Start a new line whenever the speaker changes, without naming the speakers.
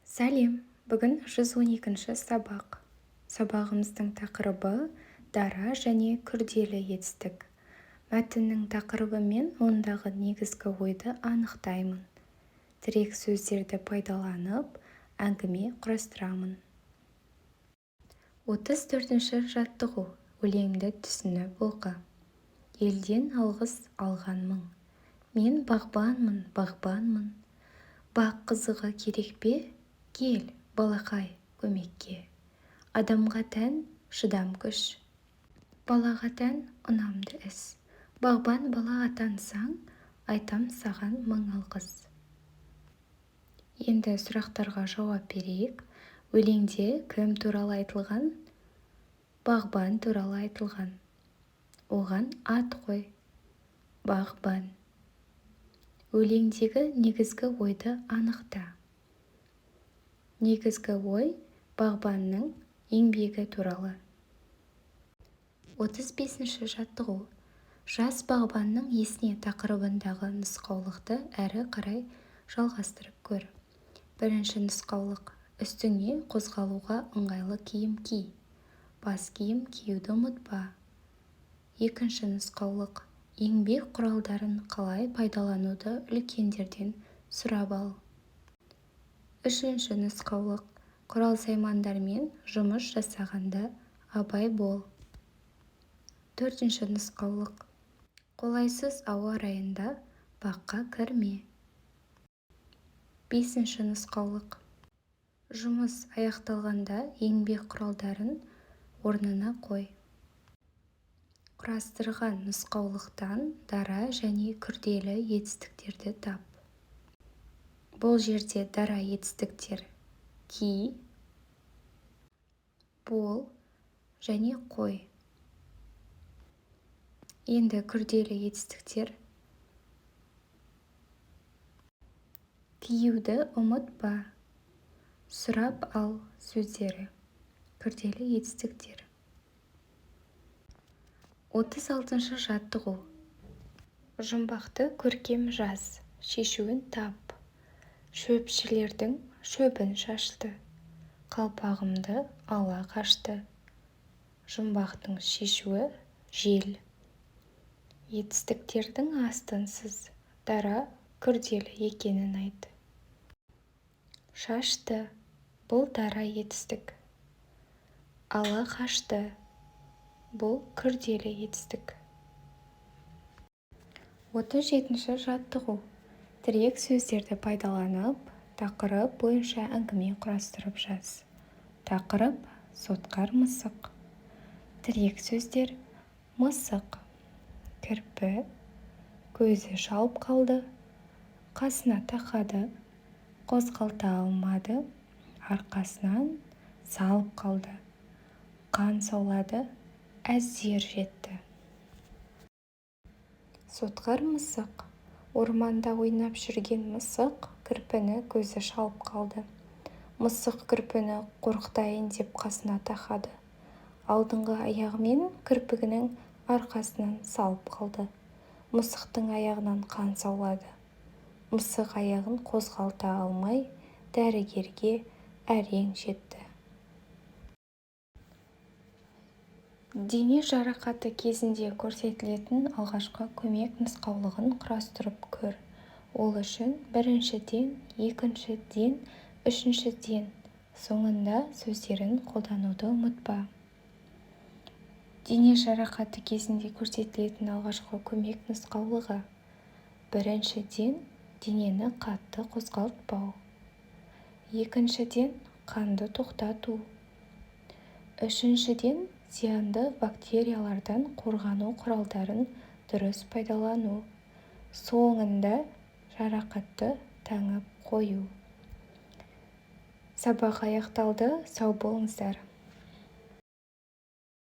Сәлем! Бүгін 112-ші сабақ. Сабағымыздың тақырыбы: дара және күрделі етістік. Мәтіннің тақырыбы мен ондағы негізгі ойды анықтаймын. Тірек сөздерді пайдаланып, әңгіме құрастырамын. 34-ші жаттығу. Өлеңді түсініп оқы. Елден алғыс алған мың. Мен бағбанмын, бағбанмын. Бақ қызығы керек пе? Кел, балақай, көмекке. Адамға тән шыдам күш, балаға тән ұнамды іс. Бағбан бала атансаң, айтам саған мың алғыс. Енді сұрақтарға жауап берейік. Өлеңде кім туралы айтылған? Бағбан туралы айтылған. Оған ат қой: бағбан. Өлеңдегі негізгі ойды анықта. Негізгі ой: бағбанның еңбегі туралы. 35-ші жаттығу. «Жас бағбанның есіне» тақырыбындағы нұсқаулықты әрі қарай жалғастырып көр. Бірінші нұсқаулық: үстіңе қозғалуға ыңғайлы киім ки, бас киім киюді ұмытпа. Екінші нұсқаулық: еңбек құралдарын қалай пайдалануды үлкендерден сұрап ал. Үшінші нұсқаулық: құрал-саймандармен жұмыс жасағанда абай бол. Төртінші нұсқаулық: қолайсыз ауа райында баққа кірме. Бесінші нұсқаулық: жұмыс аяқталғанда еңбек құралдарын орнына қой. Құрастырған нұсқаулықтан дара және күрделі етістіктерді тап. Бұл жерде дара етістіктер ки, бол және қой. Енді күрделі етістіктер: киюді ұмытпа, сұрап ал сөздері күрделі етістіктер. 36-шы жаттығу. Жұмбақты көркем жаз, шешуін тап. Шөпшілердің шөбін шашты, қалпағымды ала қашты. Жұмбақтың шешуі: жел. Етістіктердің астын сыз, дара, күрделі екенін айт. Шашты — бұл дара етістік. Ала қашты — бұл күрделі етістік. 37-ші жаттығу. Тірек сөздерді пайдаланып, тақырып бойынша әңгіме құрастырып жаз. Тақырып: сотқар мысық. Тірек сөздер: мысық, кірпі, көзі шалып қалды, қасына тақады, қозғалта алмады, арқасынан салып қалды, қан саулады, әзер жетті. Сотқар мысық. Орманда ойнап жүрген мысық кірпіні көзі шалып қалды. Мысық кірпіні қорқытайын деп қасына тақады. Алдыңғы аяғымен кірпінің арқасынан салып қалды. Мысықтың аяғынан қан саулады. Мысық аяғын қозғалта алмай, дәрігерге әрең жетті. Дене жарақаты кезінде көрсетілетін алғашқы көмек нұсқаулығын құрастырып көр. Ол үшін біріншіден, екіншіден, үшіншіден, соңында сөздерін қолдануды ұмытпа. Дене жарақаты кезінде көрсетілетін алғашқы көмек нұсқаулығы. Біріншіден, денені қатты қозғалтпау. Екіншіден, қанды тоқтату. Үшіншіден, зиянды бактериялардан қорғану құралдарын дұрыс пайдалану. Соңында жарақатты таңып қою. Сабақ аяқталды. Сау болыңыздар.